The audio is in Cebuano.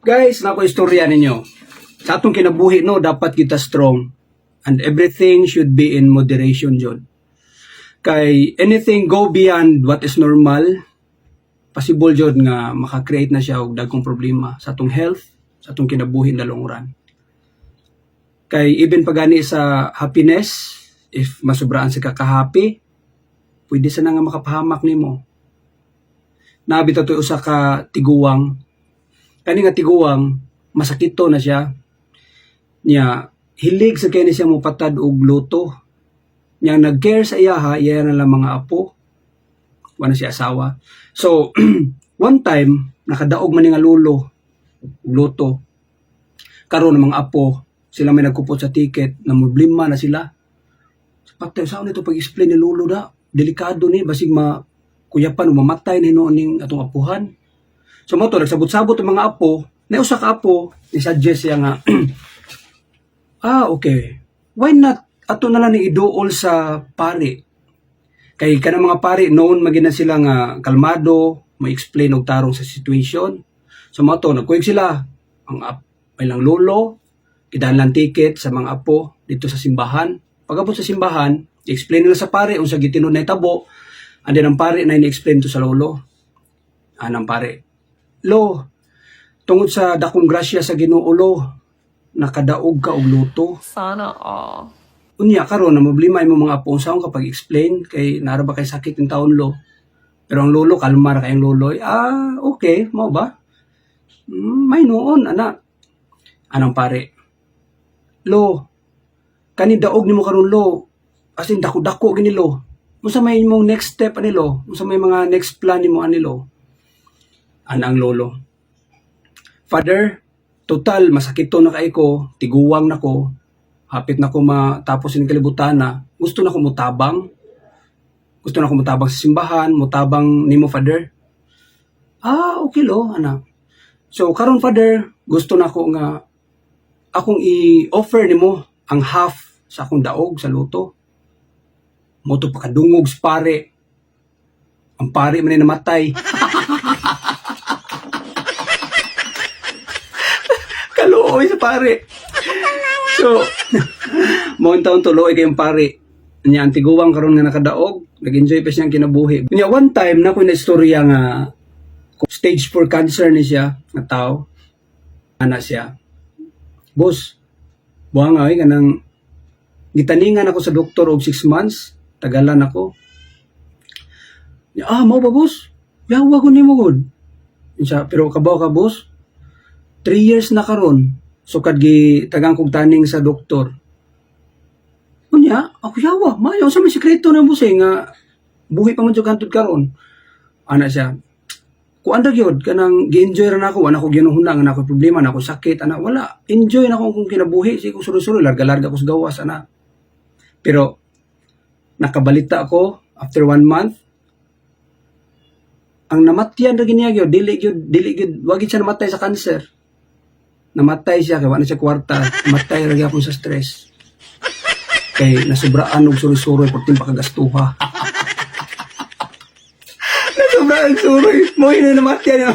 Guys, nako istorya ninyo. Sa atong kinabuhi, no, dapat kita strong. And everything should be in moderation, jud. Kay anything go beyond what is normal, possible jud nga maka-create na siya og dagkong problema sa atong health, sa atong kinabuhi in the long run. Kay even pa gani sa happiness, if masubraan sa kakahappy, pwede sa na nga makapahamak nimo. Naa bitaw to'y usa ka tiguwang. Kani nga tiguwang, masakito na siya. Nya, hilig sa kini siya mopatad og lotto. Nya nag-care sa iyaha, iya na lang mga apo. Wala siya asawa. So, one time, nakadaog man ni nga lolo og lotto. Karon ang mga apo, sila may nagkupot sa ticket, na problema na sila. Patay, saan nito pag-explain ni lolo da? Delikado ni, basig ma kuyapan o mamatay na hinuon ning atong apuhan. So mo to, nagsabot-sabot ang mga apo, na usa ka apo, ni-suggest siya nga, "Ah, okay. Why not ato na lang ni iduol sa pari?" Kay kanang mga pari, known man na sila nga kalmado, ma-explain og tarong sa situation. So mo to, nagkuyog sila, ang ilang lolo, gidahan lang ticket sa mga apo dito sa simbahan. Pag-abot sa simbahan, i-explain nila sa pare unsa gitinuod na itabo, and then ang pare na ini-explain to sa lolo. Anang pare, "Lo, tungod sa dakong grasya sa Ginoo, lo, nakadaog ka og lotto." Sana all. "Unya karon na problema imong mga apo, unsaon ka pag-explain kay nara ba kay sakit in taon, lo?" Pero ang lolo, kalma ra kayong lolo. "Ah, okay, mao ba? May noon, ana." Anang pare, "Lo, kani daog nimo karon, lo, as in dako-dako gini, lo. Unsa may imong next step ani, lo? Unsa may mga next plan nimo ani, lo?" Ana ang lolo, "Father, total masakito na kay ko, tiguwang na ko, hapit na ko matapos in kalibutan na, gusto na ko mutabang. Gusto na ko mutabang sa simbahan, mutabang nimo, Father." "Ah, okay, lo," ana. "So karon, Father, gusto na ko nga akong i-offer nimo ang half sa akong daog sa lotto." Mo to pakadungog sa pare. Ang pare man ay namatay. Kaluoy sa pare. So, mo taon tuloy kayong pare. Nya ang tiguwang karon nga nakadaog, nag-enjoy pa siyang kinabuhi. Nya one time na ko na istorya nga stage 4 cancer ni siya nga tao. Ana siya, "Boss, buang ay kanang gitaningan ako sa doktor og 6 months, tagalan ako." Nya, "Ah, mao ba, boss? Yawa ko nimo gud." Siya, "Pero kabaw ka, boss, 3 years na karon sukad gi tagang kog taning sa doktor." "Unya, ako yawa, mayo sa may sikreto na, boss, eh, nga buhi pa man jud hantod karon." Ana siya, "Kuan ra gyud kanang gi-enjoy ra nako, wala ko ginuhuna nga nako problema, nako sakit ana, wala. Enjoy na ko akong kinabuhi, sige ko suroy-suroy, larga-larga ko sa gawas ana. Pero nakabalita ko after one month, ang namatyan ra gini gyud, dili gyud, wa gyud siya namatay sa cancer. Namatay siya kay wa na siya kwarta, namatay ra gyapon sa stress. Kay nasubraan og suroy-suroy perting pakagastuha. Nasubraan suroy, mo na namatyan niya."